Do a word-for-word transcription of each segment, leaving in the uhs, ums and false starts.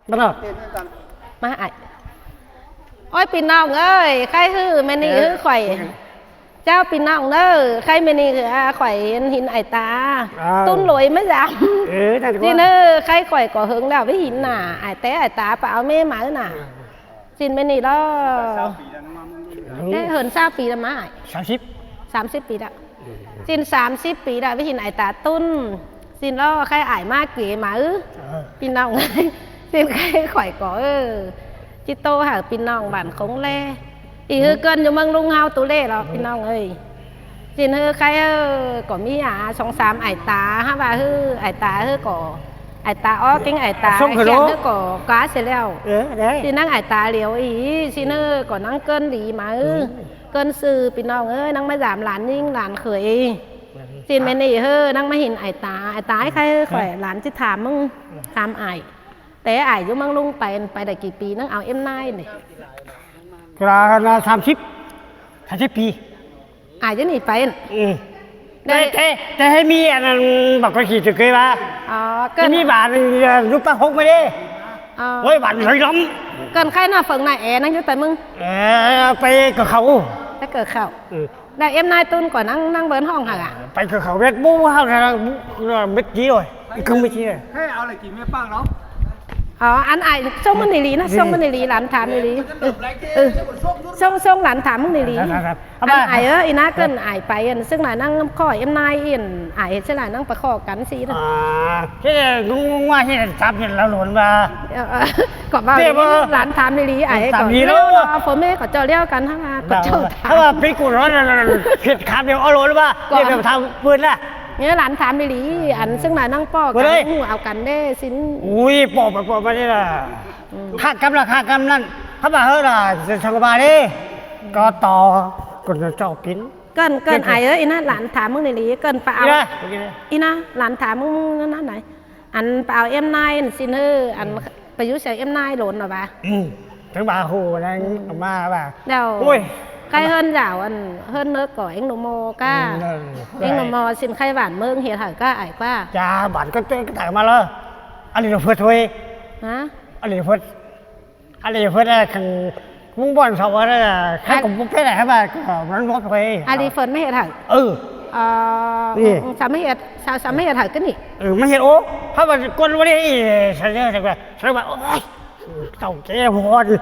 Bắt đầu. Má ải. Ôi, ꞌpi ꞌnọng ơi, khay ꞌhứ ꞌmá ꞌnị ꞌhứ khỏi. Chao ꞌpi ꞌnọng ơi, khay ꞌmá ꞌnị ꞌhứ, à, khỏi hên, hên ải ta. Tún lối ꞌmá dăm. Xin ꞌhứ, khay khỏi ꞌcọ hơng đaư ꞌmí hên nả, ải té ải ta páo ꞌmí máư nả. Xin ꞌmá ꞌnị lo. Té hơn sáo pi đaư ꞌmá ải? Sám síp. Sám síp pi đaư. Xin sám síp pi đaư ꞌmí hên ải ta tún. Xin lo khay ải ꞌmá kỉ máư. Ơ. ꞌPi ꞌnọng ơi. Xin khay khỏi ꞌcọ, ơ, ꞌchí ꞌtố hảư ꞌpi ꞌnọng bản khống ꞌlé. Pi ꞌhứ ꞌcợn dú ꞌmướng ꞌlung ꞌháu tu ꞌlé lo ꞌpi ꞌnọng ơi. Xin ꞌhứ khay ꞌcọ ꞌmí, à, song sám ải ta, hák ꞌva ꞌhứ ải ta ꞌhứ ꞌcọ. Ải ta ók ꞌkính ải ta. Song khả ꞌhứ ꞌcọ cá sẻ ꞌlẹo. Ơ, đấy. Xin ꞌnăng ải ta liêu ꞌnị, xin ꞌhứ ꞌcọ ꞌnăng ꞌcợn đi máư. Ơ. ꞌCợn sư ꞌpi ꞌnọng ơi, ꞌnăng ꞌmá dăm lán ꞌnhính lán khửi. Xin ꞌmá ꞌnị ꞌhứ, ꞌnăng ꞌmá hên ải ta, ải ta ꞌhứ khay khỏi lán ꞌchí tham ꞌmứng, tham ải. Té ải dú ꞌmướng ꞌlung pay, pay đảy kỉ pi ꞌnăng au ꞌếm ꞌnai ꞌnị? Là, là sám síp, sám síp pi. Ải dú ꞌnị pay. Ơ. Té, té, té ꞌhế ꞌmí ăn, ăn bác ꞌcọ kỉ ꞌchư ꞌcới ꞌva. Ờ, ꞌcợn ꞌmí bản, ờ, dú ꞌpá hốc ꞌmá đé. Ờ. Ôi, bản lới lắm. ꞌCợn khay ꞌnạ phớng ꞌnạ é ꞌnăng dú pay ꞌmứng. Ờ, pay ꞌcọ khảu. Pay ꞌcọ khảu. Ơ. Đảy ꞌếm ꞌnai tún ꞌcọ ꞌnăng, ꞌnăng bớn ꞌhọng hả? Pay ꞌcọ khảu mết bú hảư, mết kỉ ꞌlới. Không mết kỉ ꞌlới. Thế ao lại kỉ mết ꞌpăng lắm. Ờ, ăn ải, sông ꞌmắn đi đi ꞌnạ, sông ꞌmắn đi đi, lán tham đi đi. Ơ, ơ. Sông, sông lán tham ꞌmắn đi đi. Ăn ải ơ, ꞌnị ꞌnạ ꞌcợn ải pay, ăn ꞌsướng ꞌnạ ꞌnăng khỏi ꞌếm ꞌnai, ăn ải ꞌsướng ꞌnạ ꞌnăng pay khó căn sí ꞌnạ. À, thế là cũng ngoài thế là tham thì là lộn mà. Ờ, ờ. ꞌCọ ꞌva lán tham đi đi, ải ꞌcọ tham đi ꞌlẹo, lắm. Ờ, phô mê ꞌcọ ꞌchọ ꞌlẹo căn hả, ꞌcọ ꞌchọ tham. Hả, ꞌva ꞌpứng ꞌcọ ꞌnọ là, là, là, phiệt khám đi, ó lộn mà. Đi tham bươn ꞌnạ. Ơ, lán tham đi đi, ăn ꞌsướng ꞌnạ ꞌnăng ꞌpọ căn, au căn đé, xin. Ui, ꞌpọ, ꞌpọ, ꞌpọ, ꞌpọ đi là. Ơ. Khá cắm là khá cắm ꞌnặn. Hả, ꞌva ꞌhứ là, song ꞌva đi. ꞌCọ tó, ꞌcọ ꞌchọ pin. ꞌCợn, ꞌcợn ải ơ, ꞌnị ꞌnạ lán tham ꞌmứng đi đi, ꞌcợn pay au. ꞌNị ꞌnạ lán tham ꞌmứng ꞌnặn ꞌnị. Ăn pay au ꞌếm ꞌnai, ăn xin ꞌhứ, ăn pay dú seng ꞌếm ꞌnai lôn ꞌnọ ꞌva. Ư, tớng ꞌva hô ꞌnăng ꞌmá ꞌva. Đéo. Ôi. Khay ꞌhướn dảo, ăn ꞌhướn ꞌnớ ꞌcọ ꞌéng nô ꞌmo cá. Ư, ꞌéng nô ꞌmo xin khay bản ꞌmướng hiệt hảư cá ải ꞌquá. Chả bản ꞌcọ tơi ꞌcọ tải ꞌmá ꞌlớ. Ăn đi nó phượt thôi. Hả? Ăn đi nó phượt. Ăn đi phượt ꞌnạ khăn ꞌmướng ꞌbọn sau ꞌnạ, khay ꞌcọ báu pét ꞌnạ hả ꞌva, ꞌcọ ꞌmắn bóp thôi. Ăn đi phượt ꞌmá hiệt hảư. Ư. Ờ, ꞌnị. Ư, ꞌsạ ꞌmá hiệt, ꞌsạ, ꞌsạ ꞌmá hiệt hảư ꞌcọ ꞌnị. Ư, ꞌmá hiệt ố. Hả ꞌva ꞌcốn ꞌva đi, ꞌsạ, ꞌsạ, ꞌsạ, ꞌsạ ꞌva, ôi, tảu ké ꞌhọn.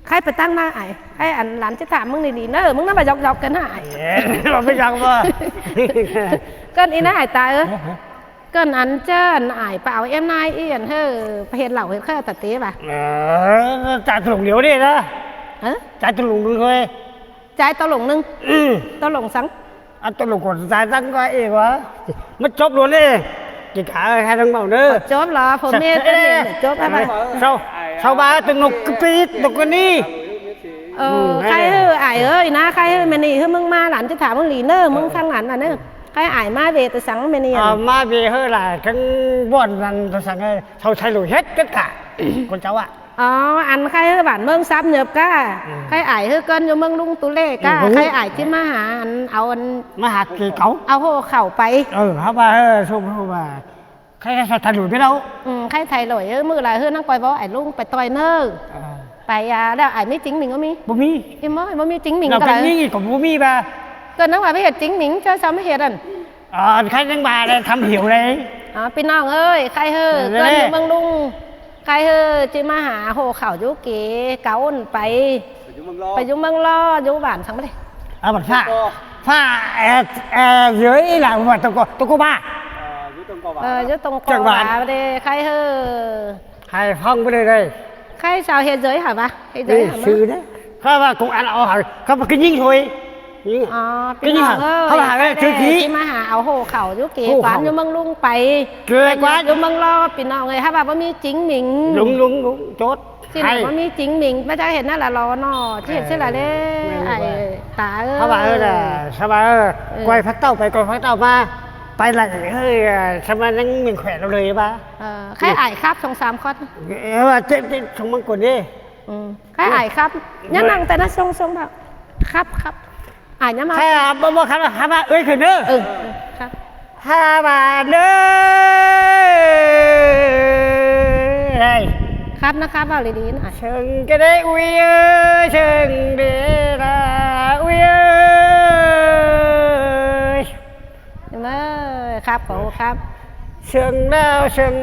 Khay pay ꞌtáng ꞌnạ ải, khay ăn lán ꞌchí tham ꞌmứng đi đi ꞌnớ, ꞌmứng ꞌnặn ꞌva dọc dọc căn hả ải. Ê, ꞌva ꞌmí dọc ꞌva. ꞌCợn ꞌnị ꞌnạ ải ta ơ. Hả? ꞌCợn ăn ꞌchớ ăn ải pay au ꞌếm ꞌnai ꞌnị ăn ꞌhứ pay hiệt lảu hiệt ꞌkhới ta té ꞌva. Ờ, chả tủ lủng điêu đi ꞌnạ. Hả? Chả tủ lủng thôi. Chả tủ lủng ꞌnưng. Ư. Tủ lủng săng? À, tủ lủng ꞌcọ chả săng ꞌva ê ꞌva. Mết chốp luôn đi. Kể cả hai thằng bảo nữa. Chốp là phô mê tên mình chốp hả ꞌva. Sau, sau ba tủ lủng cứ pít tủ lủng ꞌnị. Ờ, ư, khay ꞌhứ ải ơi, ꞌnạ khay ꞌhứ ꞌmá ꞌnị ꞌhứ ꞌmướng ꞌmá lán ꞌchí tham ꞌmướng đi ꞌnớ, ꞌmướng ꞌphắng lán ꞌnặn ꞌnớ. Khay ải ꞌmá ꞌvế tứ săng ꞌmá ꞌnị. À, ꞌmá ꞌvế ꞌhứ là cắn ꞌbọn lăn tứ săng ơi. Sau thay đổi hết tất cả. Con cháu ạ. Ờ, ăn khay ꞌhứ bản ꞌmướng sáp nhập cá. Ư. Khay ải ꞌhứ ꞌcợn dú ꞌmướng ꞌlung tu ꞌlẹ cá. Ư, đúng. Khay ải ꞌchí ꞌmá hả ăn, au ăn. ꞌMá hả kỉ cáu. Au hộ khẩu pay. Ư, hả ꞌva, ơ, sông hả ꞌva. Khay, khay thay đổi biết đâu. Ư, khay thay đổi, ơ, ꞌmự lai ꞌhứ ꞌnăng ꞌcoi bók ải ꞌlung pay ꞌtoi ꞌnớ. Ờ. Pay, à, ꞌlẹo ải ꞌmí chứng minh báu ꞌmí? Báu ꞌmí. Im ơi, báu ꞌmí chứng minh ꞌcọ lai. Chứng minh ꞌcọ báu ꞌmí ꞌva. ꞌCợn ꞌnăng ꞌva ꞌmí hiệt chứng minh, ꞌchớ sau ꞌmí hiệt ăn. Ờ, khay ꞌnăng ꞌva lai thăm hiểu đây. Ờ, ꞌpi ꞌnọng ơi, khay ꞌhứ, ꞌcợn dú ꞌmướng ꞌlung. Khay ꞌhứ ꞌchí ꞌmá hả hộ khẩu dú kỉ cáu ăn pay. Pay dú ꞌmướng ꞌlo, dú bản săng ꞌmá đi. À, bản ꞌphạ. ꞌPhạ, ê, ê, dưới là ꞌva tông ꞌcọ, tông ꞌcọ ꞌva. Ờ, dú tông ꞌcọ ꞌva đi, khay ꞌhứ. Hải Phòng bên đây đây. Khay sau hiệt dưới hả ꞌva? Hiệt dưới hả ꞌmá? Sư đấy. Khay ꞌva công an ở hả, khay ꞌva kinh nghiệm thôi. Kinh nghiệm. Ờ, ꞌpi ꞌnọng ơi, khay ꞌchí ꞌmá hả au hộ khẩu dú kỉ quán dú ꞌmướng ꞌlung pay. Kỉ quán dú ꞌmướng ꞌlo, ꞌpi ꞌnọng ơi, hả ꞌva báu ꞌmí chứng minh. Đúng, đúng, đúng, chốt. Xin ꞌva báu ꞌmí chứng minh, báu chắc hiệt ꞌnạ là lo ꞌnọ, ꞌchí hiệt ꞌsứ là lê, ải ta ơ. Hả ꞌva ơ là, hả ꞌva ơ, ꞌcoi phát tảo pay, ꞌcoi phát tảo ꞌva. Pay lại, ơ, hả ꞌva ꞌnăng mình khỏe lắm rồi ꞌva. Ờ, khay ải khắp sông sám khót. Hả ꞌva chết, chết sông măng cuốn đi. Ư, khay ải khắp. Nhá năng ta ꞌnạ sông, sông bảo. Khắp, khắp. Ải nhá mà. Hả ꞌva, báu, báu khắp, hả ꞌva ơi khửn ơ. Ư, ư, khắp. Hả ꞌva ơ. ครับนะครับ เอาดีๆ หน่อย เชิงก็ได้อุ้ยเอ้ย เชิงเดนะอุ้ยเอ้ย เออ ครับ ขอบคุณครับ เชิงดาวเชิง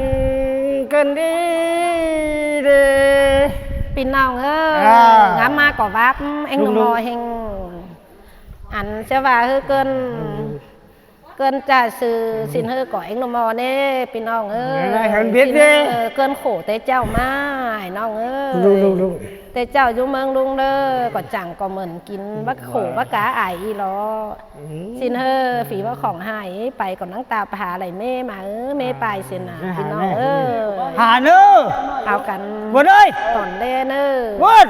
กันดีเด พี่น้องเอ้ย อ่า งามมากกว่าวับ เอ็งหนุ่ม ลุงๆ มอเฮง อันเสียว่าเฮ้อเกิน เกินจ่าซื่อสินเฮ้อก่อเอ็งหนอมอเน่ พี่น้องเอ้ย ได้เห็นเบ็ดเด้ สินเฮ้อเกินโขแต่เจ้ามา น้องเอ้ย ลุงๆๆ แต่เจ้าอยู่เมืองลุงเด้อ ก็จั่งก็เหมือนกินบักโขบักกาอายอีหลอ อืม สินเฮ้อฝีว่าของหายไปก็นั่งตาผาไหลเม่มาเออ เม่ปลายสินน่ะ อ่า พี่น้องเอ้ย หาเด้อ เอากัน เวิร์ดเอ้ย ตอนแลเนอ เวิร์ด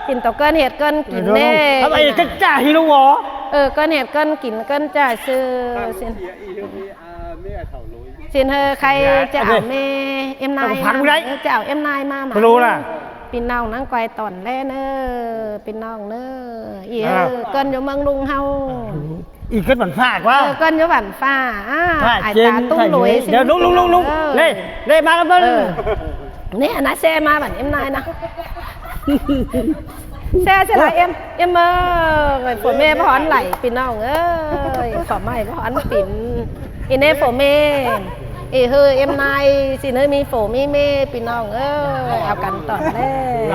กินต่อเกินเห็ดเกินกินเน่ เอาไปจะจ่าฮิโร่หรอ เออ เกินเห็ดเกินกินเกินจ่าซื่อสิน สินเฮอใครจะเอาแม่เอ็มนายมา จะเอาเอ็มนายมามา พี่น้องนั่งกอยตอนแลเนอ พี่น้องเนอ อีเฮอ เกินอยู่เมืองลุงเฮา อีกเกินบันฟ้ากว่า เออ เกินอยู่บันฟ้า อ่า ไอ้ตาตุ้มหลุย เดี๋ยวลุงลุงลุงลุง เออ เล่เล่มาแล้วเปิ้ล เออ เนี่ยนะแซ่มาบันเอ็มนายนะ แซ่ใช่ไหมเอ็ม เอ็มเออ ผัวแม่พ่อฮ้อนไหล พี่น้องเอ้ย ขอใหม่พ่อฮ้อนปิ่น อีเน่ผัวแม่ อีเฮอเอ็มนาย สิเนอมีผัวมีแม่ พี่น้องเอ้ย เอากันตอนแร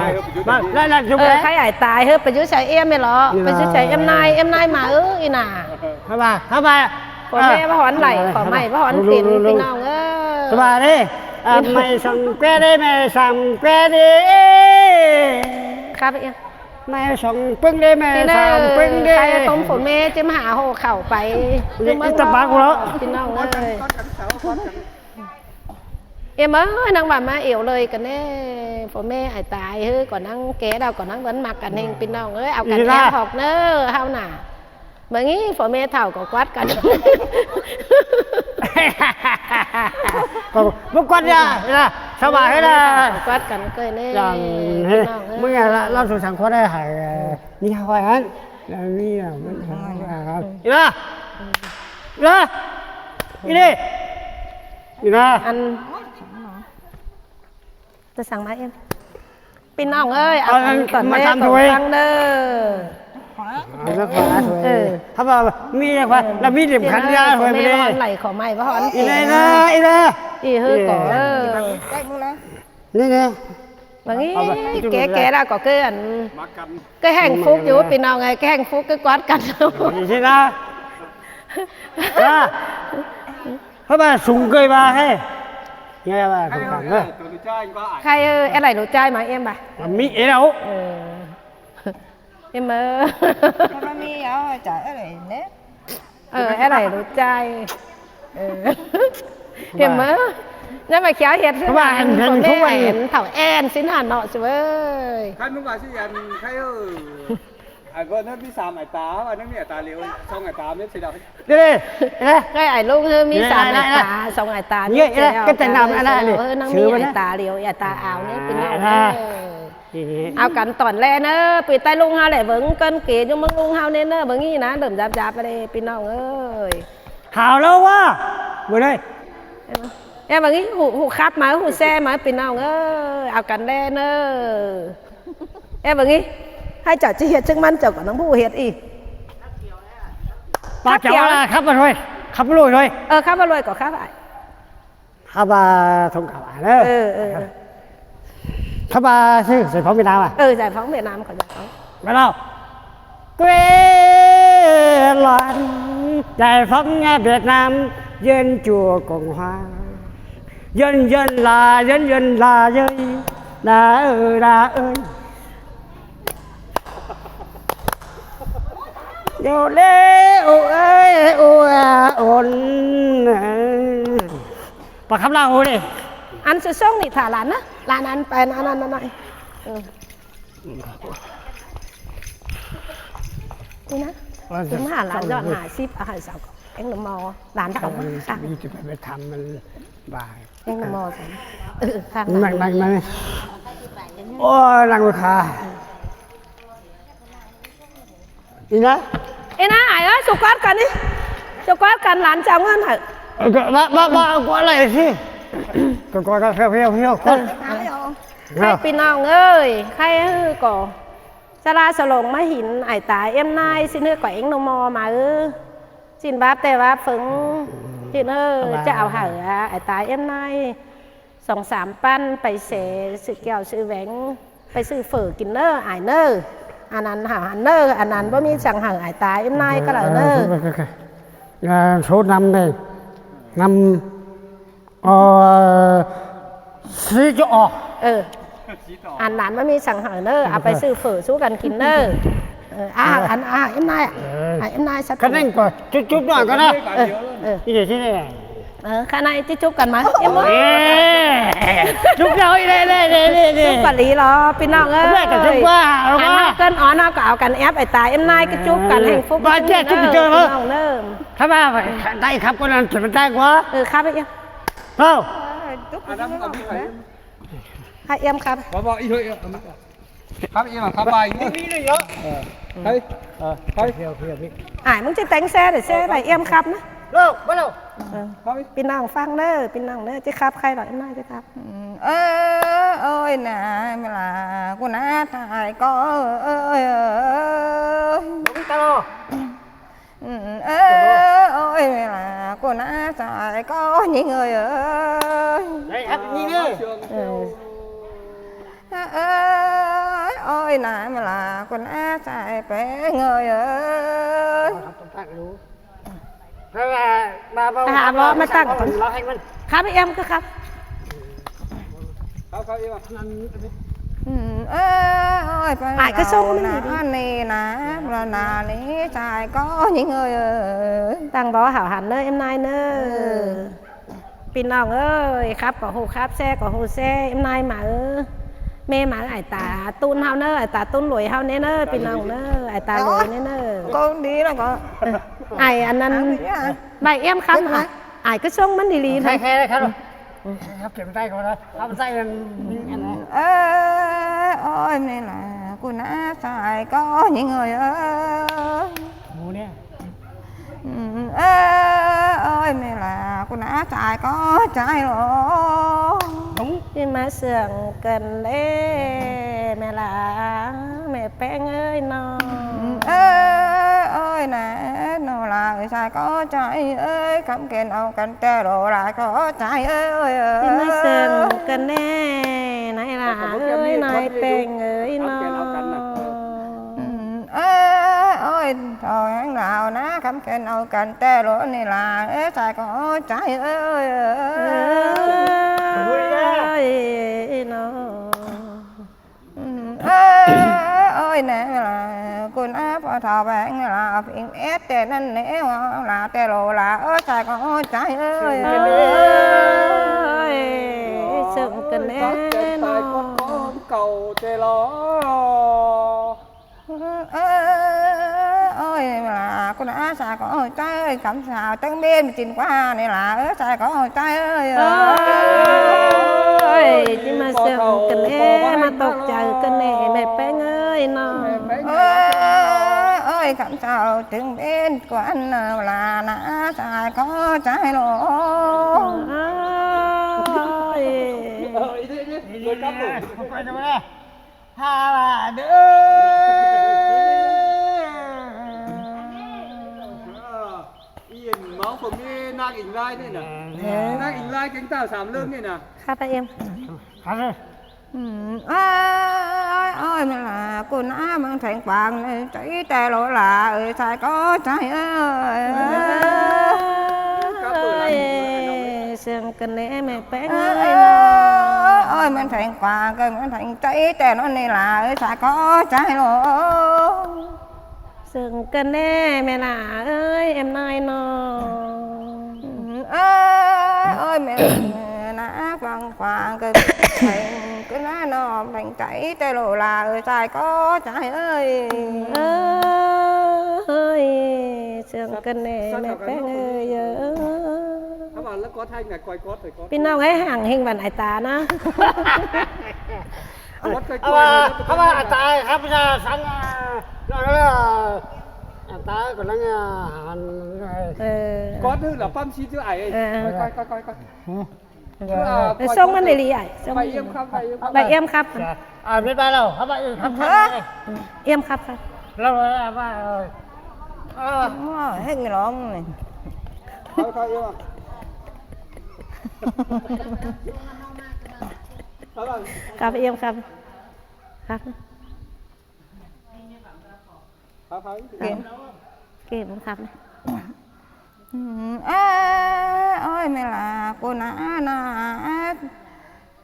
ก มาแล้วแล้วจุ๊บ เออ ใครไอ้ตายเฮ้อ ไปอยุ่ใส่เอ็มไม่หรอ ไปอยุ่ใส่เอ็มนาย เอ็มนายมาเออ อีน่า เข้ามาเข้ามา ผัวแม่พ่อฮ้อนไหล ขอใหม่พ่อฮ้อนปิ่น พี่น้องเอ้ย เข้ามาดิ อ่ะ ไม่ส่งแกรเด้ ไม่ส่งแกรเด้ ครับเอ็ม ไม่ส่งปึ้งเด้ ไม่ส่งปึ้งเด้ ใครต้มผัวแม่จะมาหาโหเข่าไป นี่ตะปากกูแล้ว พี่น้องเอ้ย เอ็มเอ้ย นางว่ามาเอวเลยกันแน่ ผัวแม่ไอ้ตายเฮ้ย ก่อนนั่งแกเราก่อนนั่งเหมือนหมากกันเอง พี่น้องเอ้ย เอากันแอบหอกเนอ เฮาน่ะ เมื่อกี้ผัวแม่เฒ่าก็กอดกัน ก็มึงกอดเนี่ยนะ สบายให้นะ กอดกันเกยแน่ อย่าง พี่น้องเอ้ย มึงเนี่ยละ เราสู่สังคมได้หาย นี่หอยอัน แล้วนี่อ่ะ มันหายอ่ะครับ อีน่า อีน่า อีนี่ อีน่า อัน จะสั่งมาเอ็ม พี่น้องเอ้ย เอา เอา อันก่อน มา แม่ ตาม ก่อน ถ้วย ฟังเด้อ เอาแล้วขอถ้วย เออ ถ้าว่ามีอะไร เออ แล้วมีเหลี่ยมขันยาถ้วยไปเลย แม่ฮ้อนไหลขอใหม่ว่าฮ้อน อีเลยนะ อีเลย อีเฮ้ยก่อน เออ นี่นะ บางที เอาไป แก แกแล้วก็เกิน มากัน ก็แห้งฟุกอยู่ พี่น้องเอ้ย ก็แห้งฟุกก็กอดกัน นี่สินะ อ่ะ เพราะว่าสูงเกินมาให้ ไงว่าสงสารเนอะ ใครเออ อะไรรู้ใจไหมเอ็มบ่ะ มันมีเอว เออ เอ็มเออ มันมีเอาจ่ายอะไรเนี่ย เออ อะไรรู้ใจ เออ เอ็มเออ นั่นมาเขียวเห็ด เพราะว่าอันเห็น คนแม่ ทุกวัน เห็นเถ่าแอนสินหันเนาะสิเว้ย ใครมึงว่าสิอันใครเออ ไอ้เพื่อนนั้นมีสามไอ้ตา อันนั้นมีไอ้ตาเหลียว สองไอ้ตาเม็ดสีดำ เดี๋ยวๆ เห็นไหม ก็ไอ้ลุงเธอมีสาม เนี่ย ไอ้ตา เนี่ย สองไอ้ตา เนี่ย เม็ดสีดำ ก็จะนำอันนั้น เออ นั่งมี ซื้อไว้นะ ไอ้ตาเหลียว ไอ้ตาอาวเนี่ย พี่น้อง อ่า เออ เอากันตอนแรกเนอะ ปีใต้ลุงเฮาแหละ เบิ่งเกินเกณฑ์อยู่เมืองลุงเฮาเนี่ยเนอะ เบิ่งนี่นะ เริ่มจับๆ ไปเลย พี่น้องเอ้ย หาวแล้วว่า เบิ่งเลย เอ้ย บางทีหู หูขับมา หูแซ่มา พี่น้องเอ้ย เอากันแน่เนอะ เอ้ย บางที ให้เจ้าจะเฮ็ดจังมัน เจ้าก็ต้องผู้เฮ็ดอีก ปลาเขียวอะไร ขับมาด้วย ขับมาด้วย เออ ขับมาด้วยก็ขับไป ขับมาทงขาวเนอะ เออ เออ เออ ขับมาซื้อใส่ของเวียดนามอ่ะ เออ ใส่ของเวียดนามเขาจะเอา ไม่เล่า Quê loạn giải phóng Việt Nam, Dân Chủ Cộng Hòa. Dân dân là dân dân là dân là ơi là ơi. Vô lễ ô ơi ô à ôn. Bà khắp lao hồ đi. Ăn sơ sông đi thả lán á. Lán ăn ăn ăn ăn ăn. Ừ. Đi ná. Ơ, chúng ta là dọn ngả ship ở Hải Sảo. Anh nó mò đàn thảo mắc khăn. Đi chụp bài thăm mình bài. Anh nó mò rồi. Ừ, khăn. Nặng, nặng, nặng. Ôi, nặng quá khá. Đi ná. Đi ná, ai ơi, chụp quát cần đi. Chụp quát cần lán chào ngân hả? Ờ, bà, bà, bà, bà, quát lại đi. Quát, quát, quát, phiêu, phiêu, phiêu, quát. Ừ. Khay ꞌpi ꞌnọng ơi, khay ꞌhứ ꞌcọ, ꞌchạ ꞌla so lông ꞌmá hin ải ta ꞌếm ꞌnái, ꞌsịn ꞌhứ ꞌcọ ꞌính ꞌnụ ꞌmo máư. ꞌSịn báp ꞌtẹ báp phớng, ꞌsịn ꞌhứ ꞌchạ au hảư ải ta ꞌếm ꞌnái song sam ꞌpăn pay ꞌsớ ꞌsự kẹo ꞌsự ꞌvén, pay ꞌsự phở kin ꞌnớ, ải ꞌnớ. Ăn ăn hảư ăn ꞌnớ, ăn ăn báu ꞌmí săng hảư ải ta ꞌếm ꞌnái ꞌcọ đảy ꞌnớ. Số năm này, năm, ờ, xí chỗ, ăn ăn báu ꞌmí săng hảư ꞌnớ, au pay ꞌsự phở sú căn kin ꞌnớ. À ăn à ꞌếm ꞌnái à, à ꞌếm ꞌnái sắt. Cái này của chụp chụp đoạn cái đó. Đi để thế này. Khả năng ꞌchí chụp căn máư ꞌếm ꞌnái. Chụp rồi, đây đây đây đây đây. Chụp căn đi lo ꞌpi ꞌnọng ơi. Ăn ꞌnớ căn ó ꞌnớ ꞌcọ au căn ép ải ta ꞌếm ꞌnái ꞌcọ chụp căn hạnh phúc. Ba chết chụp ꞌchớ hả? Khắp ba phải tay khắp con ăn chụp tay quá. Khắp ꞌi ꞌêm. Không. Khắp ꞌi ꞌêm khắp. Khắp ꞌi ꞌêm khắp ba. Ải ꞌmứng ꞌchí téng ꞌsớ đảy ꞌsớ ꞌvạy ꞌi ꞌêm khắp ꞌnớ. ꞌPi ꞌnọng ꞌphắng ꞌnớ, ꞌpi ꞌnọng ꞌnớ, ꞌchí khắp khay lo ꞌi ꞌnớ ꞌchí khắp. Ơ, ôi nả, mẹ là cô nả thải có ơi, ơi, ơi. Ơ, ôi mẹ là cô nả thải có những người ơi. Đây, hát như thế. Ơ, ôi nả, mẹ là cô nả thải bé người ơi. Hả, bố mà tặng. Khắp ꞌi ꞌêm ꞌcọ khắp. Ải ꞌcọ sông ꞌmắn đi. Nả, nả, nả, nả, nả, nả, thải có những người ơi. Tặng bố hảo hẳn ꞌnớ, ꞌếm ꞌnái ꞌnớ. ꞌPi ꞌnọng ơi, khắp ꞌcọ ꞌhụ khắp, ꞌsớ ꞌcọ ꞌhụ ꞌsớ, ꞌếm ꞌnái máư. Mê máư ải ta ꞌtun ꞌháu ꞌnớ, ải ta ꞌtun lui ꞌháu ꞌnớ ꞌnớ, ꞌpi ꞌnọng ꞌnớ, ải ta lui ꞌnớ ꞌnớ. Con đi nó có. Ải ăn ăn, ꞌvạy ꞌi ꞌêm khắp hả? Ải ꞌcọ sông ꞌmắn đi đi. Khay, khay, khay. Khắp kiểm tay của nó, khắp tay là, ơ, ôi, mẹ là cô nả thải có những người ơi. Ơ, ôi, mẹ là cô nả thải có trai rồi. Đúng. Đi mà sương cần lê, mẹ là mẹ bé ơi nó. Ơ, ôi, nả, nó là thải có trai ơi, cắm kênh ông cần tê đồ lại có trai ơi. Đi mà sương cần lê, nải là ơi, nải bé ơi nó. Ơ, ôi, thôi hãng nào ná cắm kênh ông cần tê đồ này là ơi, thải có trai ơi. Ơi, nó. Ơ, ôi, nè, là cô ná phó thọ bánh là phim ép tê năn nế, là tê đồ là ơi, thải có trai ơi. Ơi, sương cần lê nó. Cầu tê lo. Ơ, ôi, là cô ná thải có trai ơi, cắm sao trắng bên chín qua này là ơi, thải có trai ơi. Ơi, chứ mà sương cần lê mà tộc trời cần lê mẹ bé ơi nó. Ơ, ôi, cắm sao trắng bên quan là nả thải có trai rồi. Ơi. Hà là đứa. Yên máu không đi nang ỉng lai đây nè. Nang ỉng lai cánh tao sám lương đây nè. Khắp ꞌi ꞌêm. Khắp đây. Ôi, ôi, mẹ là cô ná mang thành quảng này, cháy tê lỗ là, ơi, thải có trai ơi. Ơi, sương cần lê mẹ bé ơi. Ôi, ôi, mang thành quảng, ơi, mang thành cháy tê nó này là, ơi, thải có trai rồi. Sương cần lê mẹ là ơi, em nói nó. Ơ, ôi, mẹ, mẹ nả quảng quảng, cái, cái, cái nả nó bánh cháy tê lỗ là, ơi, thải có trai ơi. Ơi, sương cần lê mẹ bé ơi, ơi. Khắp ꞌva ló có thanh này, coi có, coi có. ꞌPi ꞌnọng ơi, hăng hên bản ải ta ná. Khắp ꞌva, khắp ꞌva ải ta, khắp ꞌva sáng, à, nó, nó là, ải ta có năng, à, hẳn, ờ. Có thứ là păm xí thứ ải. Ờ. Coi, coi, coi, coi. Ờ, ꞌsướng ꞌmắn đi đi ải, ꞌsướng ꞌmắn đi đi. Bái ꞌiêm khắp. Bái ꞌiêm khắp. À, bái ꞌiêm khắp. Hả? Bái ꞌiêm khắp khắp. Bái ꞌiêm khắp khắp. Lâu rồi à, bái, ờ. Ờ. Ờ, hết người lắm này. Khắp, bái ꞌiêm khắp. Khắp. Khắp. Kể, kể ꞌmắn khắp. Ơ, ôi, ꞌme ꞌla ꞌcốn ꞌná ꞌnớ.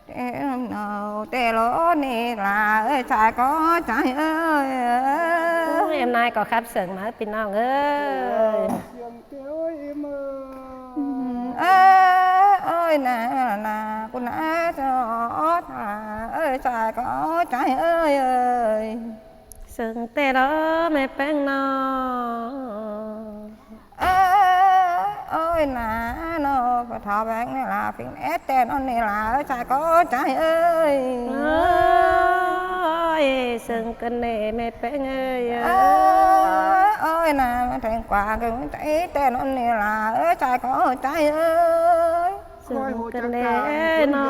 Té ꞌnớ, té ꞌló ꞌnị ꞌla ới, ꞌchái ꞌcọ ꞌchái ới. Ôi, ꞌem ꞌnai ꞌcọ khắp sương ꞌmá ꞌpi ꞌnọng ới. Ơ, ôi, ꞌná ꞌla ꞌcốn ꞌná chót ꞌla ới, ꞌchái ꞌcọ ꞌchái ới ới. Sương té ꞌló ꞌme ꞌpéng ꞌnớ. Ơ, ôi, ꞌná ꞌnớ, pá tháu ꞌpéng ꞌnị ꞌla phính ét té ꞌnớ ꞌnị ꞌla ới, ꞌchái ꞌcọ ꞌchái ới. Ôi, sương ꞌcọ ꞌnị ꞌme ꞌpéng ới. Ơ, ôi, ꞌná ꞌmá théng ꞌquá ꞌcọ ꞌmá té té ꞌnớ ꞌnị ꞌla ới, ꞌchái ꞌcọ ꞌchái ới. Sương ꞌcọ ꞌnị ꞌnớ.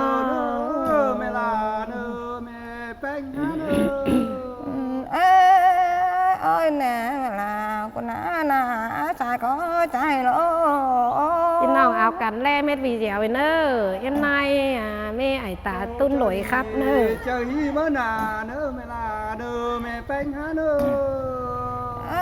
Ơ, ꞌme ꞌla ꞌnớ, ꞌme ꞌpéng ꞌnớ. Ơ, ôi, ꞌná ꞌme ꞌla ꞌcốn ꞌná ꞌnớ, ꞌchái ꞌcọ ꞌchái ꞌló. ꞌPi ꞌnọng au căn ꞌlé mết video ꞌnớ. ꞌEm ꞌnai, à, ꞌme ải ta ꞌtun lối khắp ꞌnớ. Chớ hí ꞌmá ꞌná ꞌnớ, ꞌme ꞌla ꞌnớ, ꞌme ꞌpéng ꞌnớ. Ơ,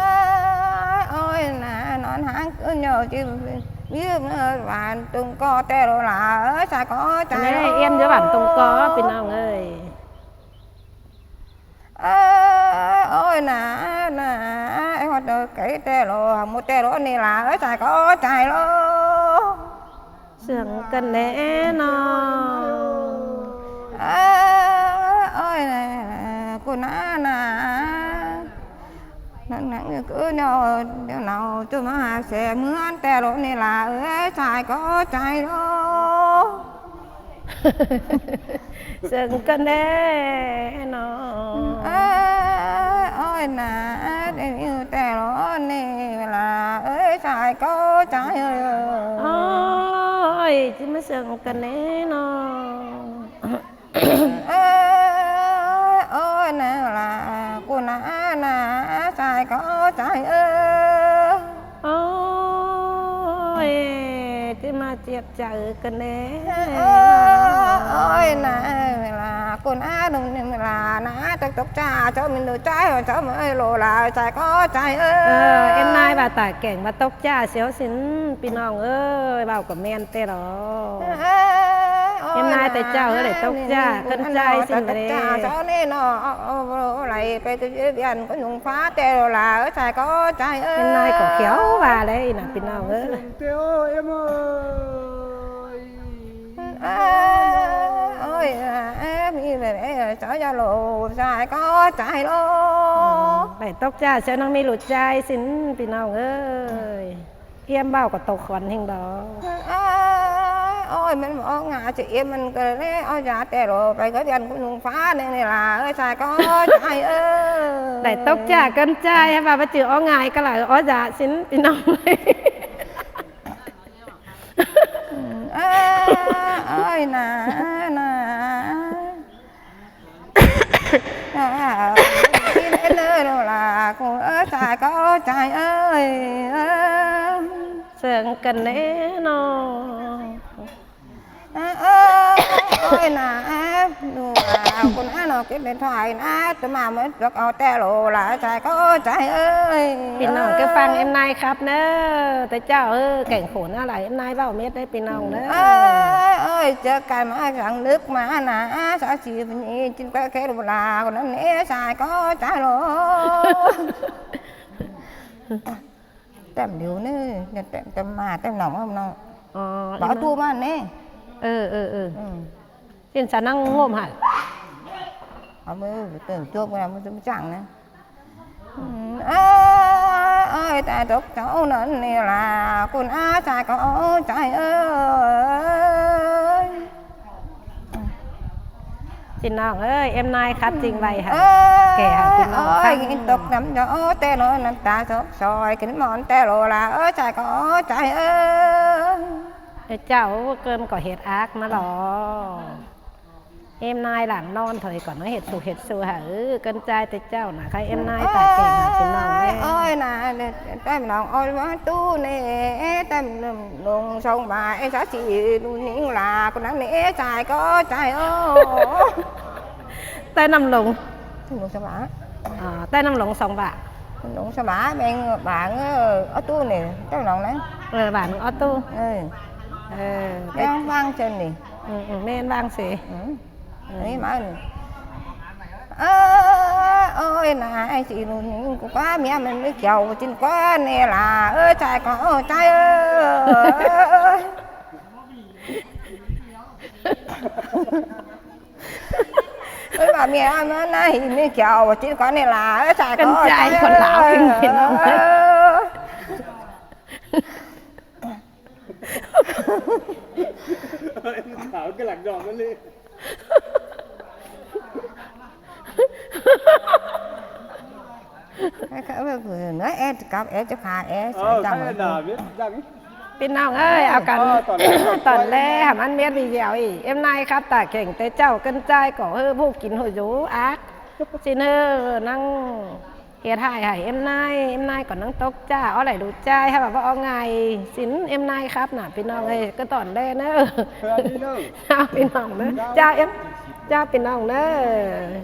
ôi, ꞌná ꞌnón háng ꞌcứ ꞌnhó ꞌchí ꞌmí ꞌmá bản Tùng ꞌCo té ꞌló ꞌla ới, ꞌchái ꞌcọ ꞌchái ới. ꞌEm ꞌdứa bản Tùng ꞌCo, ꞌpi ꞌnọng ới. Ơ, ôi, ꞌná, ꞌná, ơ, ꞌhọt ꞌnớ kẻ té ꞌló, ꞌmá té ꞌló ꞌnị ꞌla ới, ꞌchái ꞌcọ ꞌchái ꞌló. Sương ꞌcọ ꞌnị ꞌnớ. Ơ, ôi, ꞌcốn ꞌná ꞌnớ. Nắng nắng ꞌcứ ꞌnhó, ꞌnhó ꞌnó, ꞌchớ ꞌmá ꞌhạp ꞌsớ ꞌmướng té ꞌló ꞌnị ꞌla ới, ꞌchái ꞌcọ ꞌchái ꞌló. Sương ꞌcọ ꞌnị ꞌnớ. Ơ, ôi, ꞌná, té ꞌnị té ꞌló ꞌnị ꞌla ới, ꞌchái ꞌcọ ꞌchái ới. Ôi, ꞌchí ꞌmá sương ꞌcọ ꞌnị ꞌnớ. Ơ, ôi, ꞌná ꞌla ꞌcốn ꞌná ꞌnớ, ꞌchái ꞌcọ ꞌchái ới. Ôi, ꞌchí ꞌmá ꞌchiếp chaư ꞌcọ ꞌnị. Ơ, ôi, ꞌná ꞌme ꞌla ꞌcốn ꞌná, ꞌnị ꞌme ꞌla ꞌná, tốc tốc chả, chó ꞌmí ꞌnụ ꞌchái, chó ꞌmí ꞌló ꞌla, ꞌchái ꞌcọ ꞌchái ới. Ơ, ꞌem ꞌnai ꞌva ta kẻng ꞌva tốc chả ꞌsịu sín, ꞌpi ꞌnọng ới, ꞌvạu ꞌcọ ꞌmen té ꞌló. Ơ, ôi, ꞌem ꞌnai té ꞌnớ, chảu ới, đảy tốc chả, ꞌcốn ꞌchái sín ꞌva ꞌlế. Chả, chó ꞌnị ꞌnó, ơ, ơ, ơ, đảy pay ꞌcứ ꞌviạk ꞌcốn ꞌnung ꞌphạ té ꞌló ꞌla ới, ꞌchái ꞌcọ ꞌchái ới. ꞌEm ꞌnai ꞌcọ khéo ꞌva ꞌlế ꞌnị ꞌpi ꞌnọng ới. Ơ, ôi, ơ, ơ, ꞌmí ꞌva ꞌlế, ơ, chó dao ꞌló, ꞌchái ꞌcọ ꞌchái ꞌló. Đảy tốc chả ꞌsịu ꞌnọng ꞌmí ꞌlụk ꞌchái sín, ꞌpi ꞌnọng ới. ꞌEm ꞌvạu ꞌcọ tốc khuôn ꞌhêng đó. Ơ, ôi, ꞌmen ók ꞌngạ ꞌchư ꞌEm ꞌmen ꞌcọ ꞌlế ók dák té ꞌló, pay ꞌcứ ꞌviạk ꞌcốn ꞌnung ꞌphạ ꞌnị ꞌnị ꞌla ới, ꞌchái ꞌcọ ꞌchái ới. Đảy tốc chả ꞌcốn ꞌchái, ꞌva ꞌva ꞌchư ók ꞌngạ ꞌcọ ꞌla ók dák sín, ꞌpi ꞌnọng. Ơ, ôi, ꞌná, ꞌná. Ơ, ơ, ꞌnớ ꞌnớ ꞌla ꞌcốn ꞌchái ꞌcọ ꞌchái ới. Ơ. Sương ꞌcọ ꞌnị ꞌnớ. Ơ, ơ, ôi, ꞌná, ơ, ꞌnụ ꞌla ꞌcốn ꞌnớ, ꞌnó kít điện thoại ꞌnớ, ꞌtứ ꞌmá ꞌmá ꞌchọ au té ꞌló ꞌla, ꞌchái ꞌcọ ꞌchái ới. ꞌPi ꞌnọng ꞌcọ ꞌphắng ꞌEm ꞌnai khắp ꞌnớ, té chảu ới, kẻng khổ ꞌnớ lai ꞌEm ꞌnai ꞌvạu mết ꞌnớ ꞌpi ꞌnọng ꞌnớ. Ơ, ôi, ꞌchớ căn ꞌmá săng ꞌnứk ꞌmá ꞌná, ꞌsáo ꞌchí ꞌmí ꞌchí ꞌcọ khék ꞌlụk ꞌla ꞌcốn ꞌnặn ꞌnị, ꞌchái ꞌcọ ꞌchái ꞌló. Tẻm điêu ꞌnị, tẻm, tẻm ꞌmá, tẻm ꞌnọng ꞌnọng. Ờ, báu ꞌnị ꞌmá. ꞌTú ꞌmá ꞌnị. Ờ, ờ, ờ. Ừ. Xin sa năng ngộm hả? Ờ, ꞌmưa, tưởng chuốc ꞌmưa, ꞌmưa ꞌchắng ꞌnị. Ừ, ơ, ơi, ta tốc cháu ꞌnặn ꞌnị ꞌla ꞌcốn ꞌchái ꞌcọ ꞌchái ới. ꞌPi ꞌnọng ới, ꞌEm ꞌnai khắp ꞌching ꞌvạy hả? Kẻ hả ꞌpi ꞌnọng ơi, khắp. Tốc nắm gió té ꞌló nắm ta sốc soi, kính mòn té ꞌló ꞌla ới, ꞌchái ꞌcọ ꞌchái ới. Ơ chảu, ꞌcốn ꞌcọ hệt ác ꞌmá lo. ꞌEm ꞌnái lăng ꞌnón thôi ꞌcọ ꞌnớ hệt sụk hệt su hả. Ơ, ꞌcốn ꞌchái té chảu nả, khay ꞌEm ꞌnái tả kẻng hả ꞌpi ꞌnọng ꞌlé. Ôi, ôi, nả, ꞌchái ꞌpi ꞌnọng, ôi, ꞌmá ꞌtú ꞌnị, ê, ꞌchái ꞌnặm lông sông bả, ê, sá ꞌchí ꞌnung ꞌnhính lả, ꞌcốn ꞌnặn ꞌnị, ê, ꞌchái ꞌcọ, ꞌchái, ơ. ꞌChái ꞌnặm lông. ꞌChái ꞌnặm lông sông bả. Ờ, ꞌchái ꞌnặm lông sông bả. ꞌNặm lông sông bả, ꞌmí bả, ơ, ók ꞌtú ꞌnị, ꞌchái ꞌpi ꞌnọng ꞌnớ. Ờ, bả ók ꞌtú. Ơ. Ơ, ꞌmí ꞌváng ꞌchớ ꞌnị. Ừ, ừ, ꞌmí ꞌváng ꞌsứ. Ừ. Ơ, ôi, nả, ê, ꞌchí ꞌnung ꞌnhính ꞌcọ ꞌquá, ꞌmí ꞌmắn ꞌmí kiẻo ꞌcọ ꞌchí ꞌquá ꞌnị lả, ơ, ꞌchái ꞌcọ, ơ, ꞌchái, ơ. Ơ, bả ꞌmí ꞌmắn ꞌnị ꞌmí kiẻo ꞌcọ ꞌchí ꞌquá ꞌnị lả, ơ, ꞌchái ꞌcọ, ꞌcốn ꞌchái ꞌcốn láo ꞌnị ꞌpi ꞌnọng. Ơ. Thảo cái lặng giọng nó lên. Nói ê, cặp ê, chụp hà ê, ờ, sao cái nào biết răng ấy. ꞌPi ꞌnọng ơi, au căn, ờ, tỏn lé, tỏn lé, hả ꞌmắn mết video ꞌnị. ꞌEm ꞌnái khắp tả kẻng té chảu ꞌcốn ꞌchái ꞌcọ ꞌhứ ꞌhụ kin ꞌhụ dú ác. ꞌChí ꞌnớ ꞌnăng hệt hại hả ꞌEm ꞌnái, ꞌEm ꞌnái ꞌcọ ꞌnăng tốc chả, ók đảy đu ꞌchái, hả bả báu ók ngay. ꞌChí ꞌEm ꞌnái khắp nả ꞌpi ꞌnọng ơi, ꞌcọ tỏn lé ꞌnớ. Chào ꞌpi ꞌnọng ꞌnớ. Chào ꞌEm, chào ꞌpi ꞌnọng ꞌnớ.